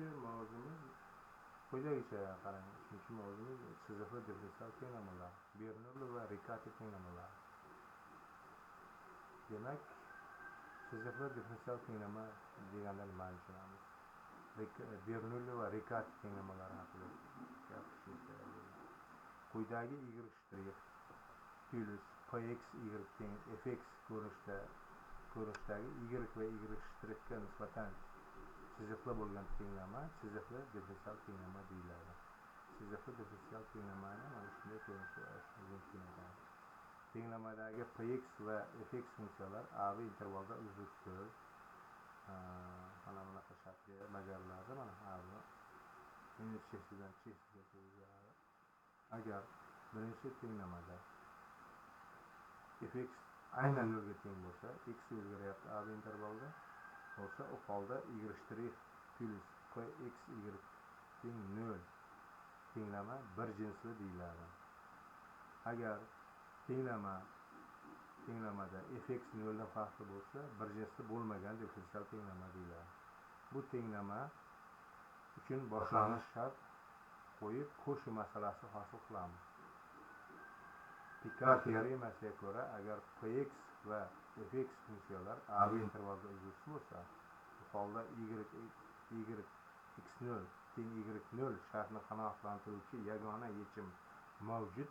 Uchinchi mavzumiz quyidagicha qarang. Uchinchi mavzumiz chiziqli differensial tenglamalar, Bernulli va Rikati tenglamalari. Demak, chiziqli differensial tenglama deganda nimani tushunamiz? Bernulli va Rikati tenglamalari haqida gapirishimiz kerak bo'ladi. Quyidagi y' plyus px y teng fx ko'rinishdagi y va y' ga nisbatan chiziqli bo'lgan tenglama chiziqli differensial tenglama deyiladi. Chiziqli differensial tenglamani mana shunday ko'rinishda yozishimiz mumkin ekan. Tenglamadagi px va fx funksiyalar AB intervalda uzluksiz mana bunaqa shartga bajariladi. Mana AB minus cheksidan cheksizgacha o'zgaradi. Agar birinchi tenglamada fx aynan nolga teng bo'lsa, x o'zgaryapti AB intervalda bo'lsa, u holda y' plyus px y teng 0 tenglama bir jinsli deyiladi. Agar tenglamada fx noldan farqli bo'lsa, bir jinsli bo'lmagan differensial tenglama deyiladi. Bu tenglama uchun boshlang'ich shart qo'yib, Koshi masalasi hosil qilamiz. Pikar teoremasiga ko'ra, agar px va fx funksiyalar AB intervalda uzluksiz bo'lsa, bu holda y x0 teng y0 shartni qanoatlantiruvchi yagona yechim mavjud.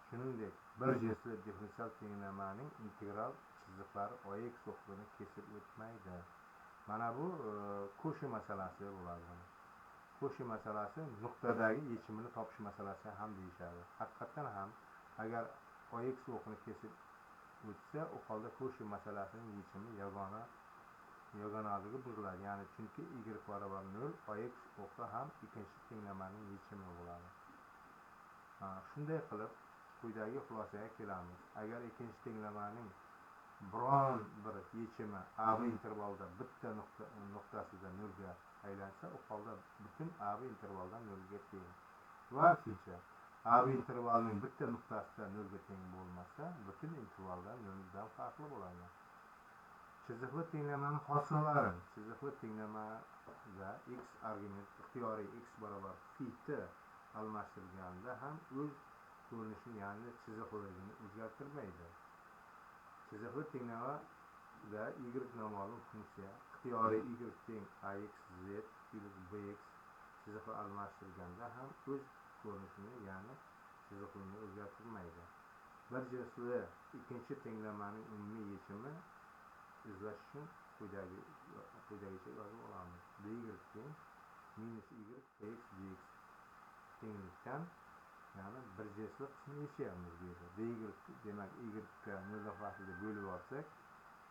Shuningdek, bir jinsli differensial tenglamaning integral chiziqlari AX o'qini kesib o'tmaydi. Mana bu Koshi masalasi bo'ladi. Koshi masalasi nuqtadagi yechimini topish masalasi ham deyishadi. Haqiqatdan ham agar AX o'qini kesib o'tsa, u holda Koshi masalasining yechimi yagonaligi buziladi. Ya'ni chunki y barobar 0, AX o'qi ham ikkinchi tenglamaning yechimi bo'ladi. Shunday qilib quyidagi xulosaga kelamiz. Agar ikkinchi tenglamaning biron bir yechimi AB intervalda bitta nuqtasida nolga aylansa, u holda butun AB intervaldan nolga teng. Va aksincha, AB intervalining bitta nuqtasida nolga teng bo'lmasa, butun intervalda noldan farqli bo'ladi. Chiziqli tenglamaning hosilari. Chiziqli tenglamada x argument ixtiyoriy x barobar fi t almashtirganda ham o'z ko'rinishini, ya'ni chiziqliligini o'zgartirmaydi. Chiziqli tenglamada y noma'lum funksiya ixtiyoriy y teng ax z plyus bx chiziqli almashtirganda ham o'z ko'rinishini, ya'ni chiziqligini o'zgartirmaydi. Bir jinsli ikkinchi tenglamaning umumiy yechimi izlash uchun quyidagicha yozib olamiz. Dy teng minus y px dx tenglikdan, ya'ni bir jinsli qismini yechyapmiz bu yerda. Dy demak y ga noldan farqli deb bo'lib olsak,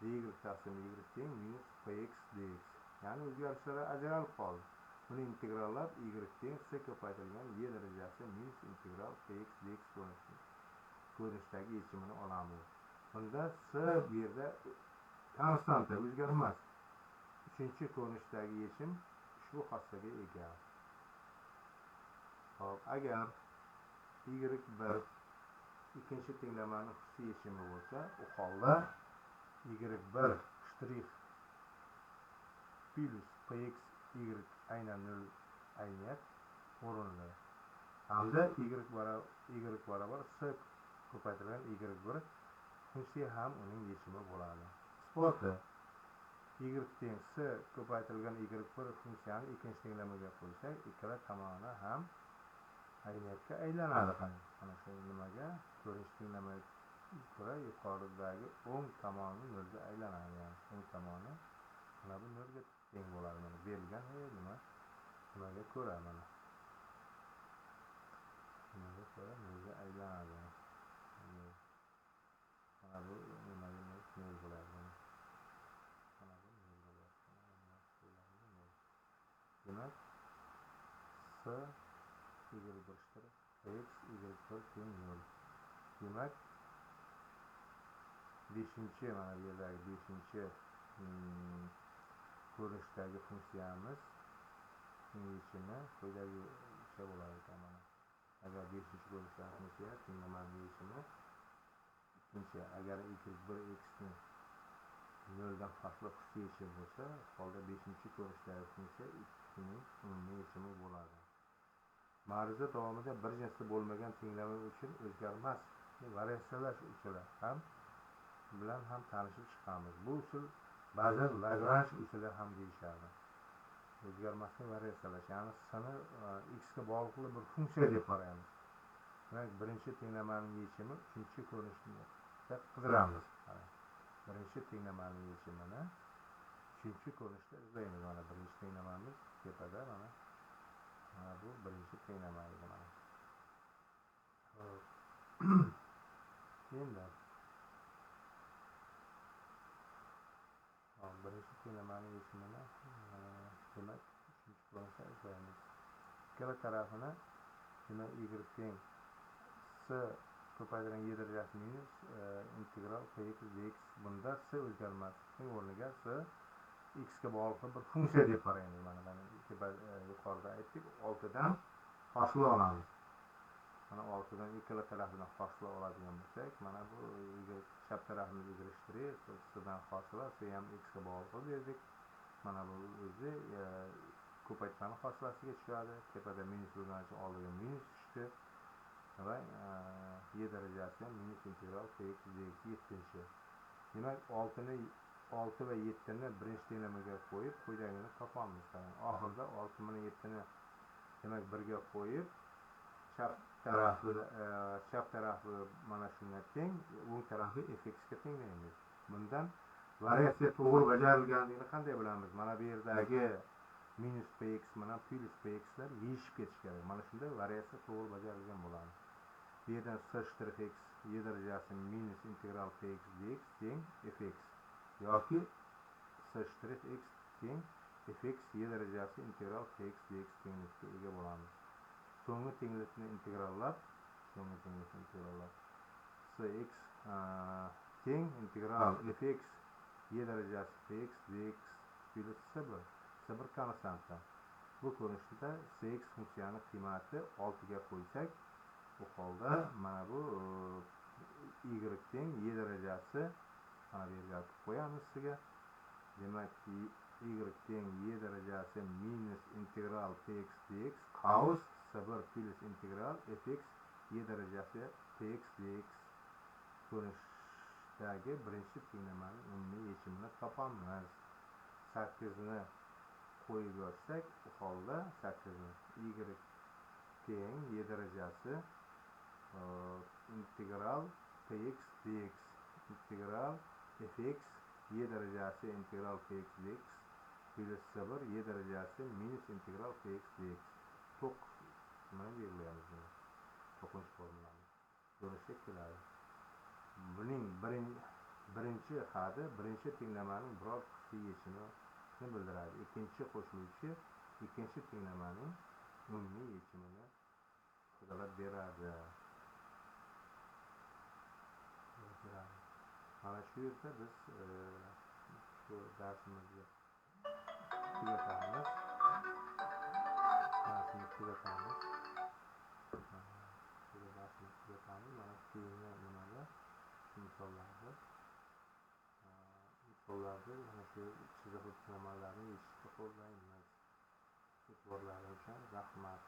dy taqsim y teng minus px dx, ya'ni o'zgarishlar ajralib qoldi. Buni integrallab y teng c ko'paytirilgan e darajasi minus integral px dx ko'rinishdagi yechimini olamiz. Bunda c bu yerda konstanta, o'zgarmas. Uchinchi ko'rinishdagi yechim ushbu xossaga ega. Xo'p, agar y1 ikkinchi tenglamaning xususiy yechimi bo'lsa, u holda y1 shtrix plyus px y aynan 0 ayniyat o'rinli hamda y barobar c ko'paytirilgan y1 funksiya ham uning yechimi bo'ladi. Isboti: y teng c ko'paytirilgan y1 funksiyani ikkinchi tenglamaga qo'ysak, ikkala tomoni ham ayniyatga aylanadi. Mana shu nimaga ko'rinish tenglamaga ko'ra yuqoridagi o'ng tomoni nolga aylanadi, ya'ni o'ng tomoni mana bu nolga teng bo'ladi. Mana berilgan nimaga ko'ra mana nimaga ko'ra nolga aylanadi. Mana bu nimaga nol bo'ladi. Mana bu nol bo'ladi. Demak, c y1 shtrix x y1 teng 0. Demak, 5-chi mana bu yerdagi 5-chi ko'rinishdagi funksiyamiz yechimi quyidagicha bo'lar ekan. Mana agar 5-chi ko'rinishdagi funksiya tenglamaning yechimi ikkinchi, agar y1 x ni 0 noldan farqli xususiy yechim bo'lsa, holda 5-ko'rinishdagi funksiya 2ning umumiy yechimi bo'ladi. Ma'ruza davomida bir jinsli bo'lmagan tenglama uchun o'zgarmas variatsiyalash usuli ham bilan ham tanishib chiqamiz. Bu usul ba'zan Lagranj usuli ham deyishadi. O'zgarmasni variatsiyalash, ya'ni s-ni x ga bog'liq bir funksiya deb qaraymiz. Demak, birinchi tenglamaning yechimi 3-ko'rinishda qidiramiz. Birinchi tenglamaning yechimini 3-ko'rinishda izlaymiz. Mana birinchi tenglamamiz tepada, mana bu birinchi tenglama edi mana. Endi birinchi tenglamaning yechimini demak 3-ko'rinishda izlaymiz. Ikkala tarafini demak y teng s ko'paytirilgan y darajasi minus integral px dx. Bunda s o'zgarmasning o'rniga s x ga bog'liq bir funksiya deb qaraymiz. Mana yuqorida aytdik, 6 dan hosil olamiz. Mana 6 dan ikkala tarafidan hosil oladigan bo'lsak, mana bu chap tarafimiz y s dan hosila, s ham x ga bog'liq dedik. Mana bu o'zi ko'paytmani hosilasiga tushadi. Tepada minus bo'lgani uchun oldiga minus tushdi va y darajasi ham minus integral px dx 7. Demak, 6 va 7 ni birinchi tenglamaga qo'yib, quyidagini topamiz. Oxirida 6 bilan 7 ni demak birga qo'yib, chap tarafi mana shunga teng, o'ng tarafi fx ga tenglaymiz. Bundan variatsiya to'g'ri bajarilganligini qanday bilamiz? Mana bu yerdagi minus px bilan plus pxlar yeyishib ketishi kerak. Mana shunda variatsiya to'g'ri bajarilgan bo'ladi. Bu yerdan s shtrix x y darajasi minus integral px dx teng fx yoki s shtrix x teng fx y darajasi integral px dx tenglikka ega bo'lamiz. So'nggi tenglikni integrallab, cx teng integral fx y darajasi px dx plus c1, c1 konstanta. Bu ko'rinishda cx funksiyani qiymati 6 ga qo'ysak, bu holda mana bu y teng y darajasi mana bu yerga qo'yamiz sizga. Demak, y teng y darajasi minus integral px dx qavs c1 plus integral fx y darajasi px dx ko'rinishdagi birinchi tenglamaning umumiy yechimini topamiz. 8 ni qo'yib yozsak, bu holda 8 ni y teng y darajasi integral px dx integral fx y darajasi integral px dx plus c1 y darajasi minus integral px dx. 9 mana belgilaymiz buni. 9 formulani ko'rinishga keladi. Buning birinchi hadi birinchi tenglamaning biror xususiy yechimini bildiradi. Ikkinchi qo'shiluvchi ikkinchi tenglamaning umumiy yechimini ifodalab beradi. Mana shu yerda biz shu darsimizni tugatamiz. Mana keyingi nimada shu misollarni mana shu chiziqli tenglamalarni yechishda qo'llaymiz. E'tiborlaringiz uchun rahmat.